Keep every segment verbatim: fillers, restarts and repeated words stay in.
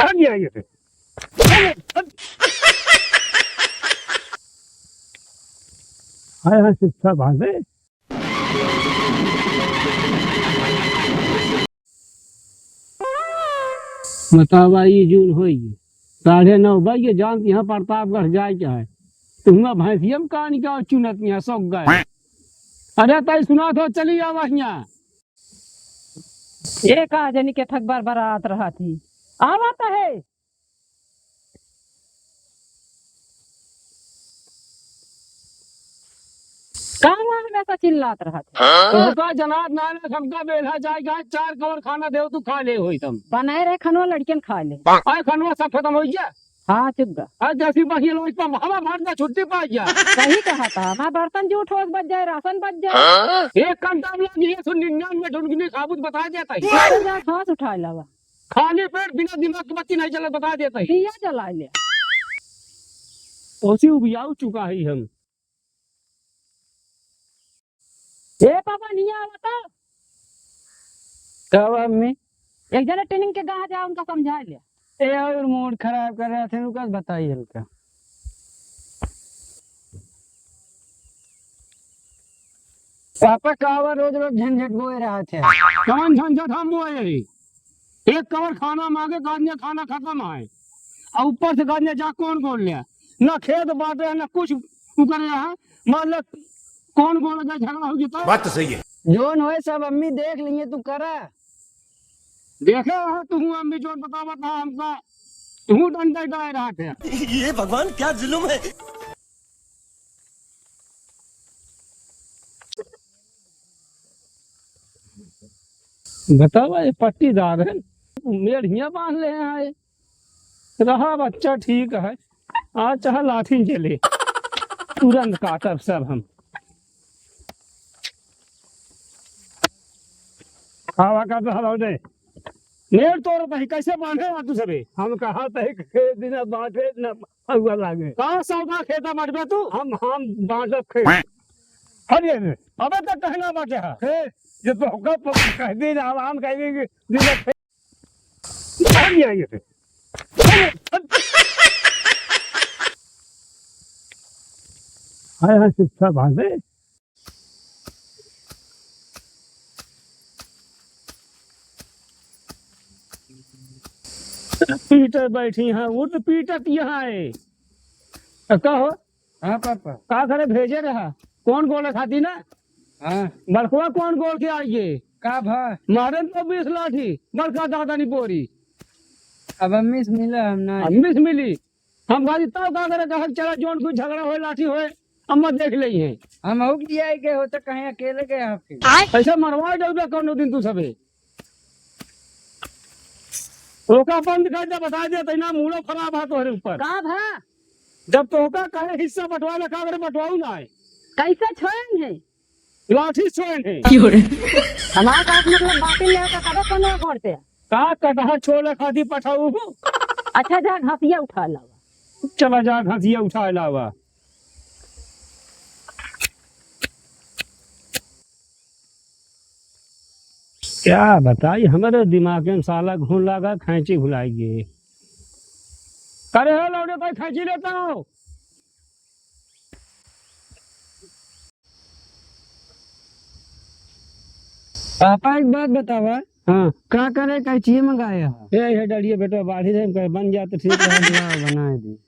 अरे, ये, ये। हाय, हाय, शिक्षा भांडे। बतावा, ई जून होई, साढ़े नौ बजे, जान यहाँ प्रतापगढ़ जाए के है, तो हुआ भैंसिया में कहानी का चुनत यहाँ सौक गए। अरे, ताई सुना तो चली आवा यहाँ। ए का जनी के थक बरबरात रहत ही। आवत है। का हुआ हमेशा चिल्लात रहत है? हाँ? तोहका जनात ना रे, हमका बेल्हा जाए का, चार कवर खाना देव तू खा ले होई तम। बनाए रहे खनवा लड़कियन खा ले। आए खनवा सब खतम होई गया। हाँ, चुप गा। आज जैसी बहिया लोग पर हवा भर दे, छुट्टी पा गया। सही कहा था, हमारा बर्तन जूठ होस बच जाए, राशन बच जाए। हाँ? एक काम दाम ला, ये सुन निन्यानवे ढूंढ के खाबूत बता देता ही। अरे जा, घास उठा लावा। खाली पेट बिना दिमाग के बत्ती नहीं जलत, बता देता ही। दिया जला ले। ओसी उबियाऊ चुका ही हम। ए पापा, नहीं आवता। का बा अम्मी? एक जने ट्रेनिंग के कहाँ जा, उनका समझा ले। ए, और मूड खराब कर रहा थे, उनका बताई हल्का। पापा, का बा रोज रोज झंझट बोए रहा थे? कौन झंझट हम बोए रही? एक कवर खाना मांगे, गाड़ियाँ खाना खत्म है। और ऊपर से गाड़ियाँ जा कौन गोल ले? ना खेत बाटे है, ना कुछ उकरे है। मान ले कौन गोल गए, झगड़ा हो गया तो? बात तो सही है। जोन होए सब अम्मी देख लिए, तू करा। देखे हो तू अम्मी जोन बतावत है हमका, तू डंडा डाल रहा थे। ये भगवान क्या जुल्म है। बतावा, ये पट्टीदार है, मेड़ हियाँ बांध ले हैं। रहा बच्चा ठीक है, आज चाहे लाठी चले, तुरंत काटब सब हम। खावा का तो हलाओ दे। मेड़ तोड़ भाई, कैसे बांधे आ तू सबे? हम कहा तही खेत दिन बांटे न हुआ लागे। कहाँ सौदा खेता बांटबे तू? हम, हम बांटब खेत। हट ये रे। अबे तो कहना बाटे है। हे, ये तो होगा प-, कह दे ना, हम, हम कह देंगे, दिन में खेत। हट ये, ये रे। हट। हाय, हाय, शिक्षा बांधे। पीटे बैठी हैं, उठ पीटत यहाँ है। तो कहो, हाँ पापा। का करे भेजे रहा? कौन गोले खाती ना? हाँ। बड़कवा कौन गोल के आई है? का भा? मारन तो बीस लाठी, बड़का दादा नी बोरी। अब अम्मी से मिला हम ना। अम्मी से मिली? हम गाड़ी तब का करे, कहा चला जौन कुछ झगड़ा होए, लाठी होए, अम्मा देख लेई है। हम हो गया है के होता कहीं अकेले गए आप फिर। ऐसे मरवा डरबे कौनो दिन तू सबे। ओका बंद कर दे, बता दे, तैना मूडो खराब है तोहरे ऊपर। का भा? जब तोहका कहे हिस्सा बंटवा ले, का करे बंटवाऊ ना है। कैसे छोड़न है? लाठी छोड़न है। हमारे पास मतलब बाकी ले का कबे कोनो करते। का कटहर छोले खाती पठाऊ? अच्छा जा घसिया उठा लावा। चला जा घसिया उठा लावा। क्या बताई, हमारे दिमाग में साला घुन लगा, खैंची भुलाई गई। करे हो लौड़े भाई, खैंची लेता हो। पापा, एक बात बतावा। हाँ। का करे, कैंची मंगाए हा? ए, हे डरिए बेटा, बाढ़ी रहे, कहे बन जात ठीक रहे। ना, बनाए दी।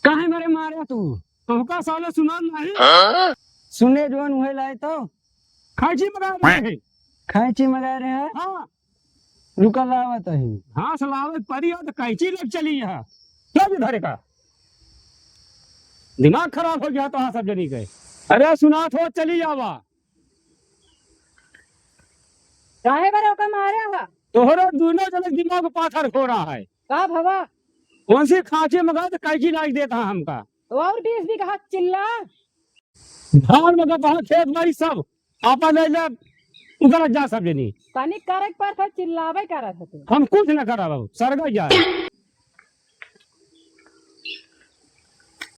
काहे मरे मारे तू? तोहका साले सुना नहीं? हाँ? सुने जवन उहे लाए तो। खैंची मंगा रहे हैं। खैंची मंगा रहे हैं? हाँ। रुका लावत ही। घास लावे परी हो तो कैंची लेके चली यहाँ। क्या भी धरे का? दिमाग खराब हो गया तो हाँ सब जनी के। अरे सुनात हो चली जावा। काहे बरे ओका मारे हा? तोहरे दुनो जने दिमाग पाथर हो रहा है। का भवा? कौन सी खांची मंगा तो कैंची लाग देता है हमका। तो और बीस बीघा चिल्ला। धान में गपहा खेत बाड़ी सब, आपा ले ले, उधर जा सब जनी। तनी करे के पड़त है, चिल्लावे करत है तू। हम कुछ न करब, सरगा जा।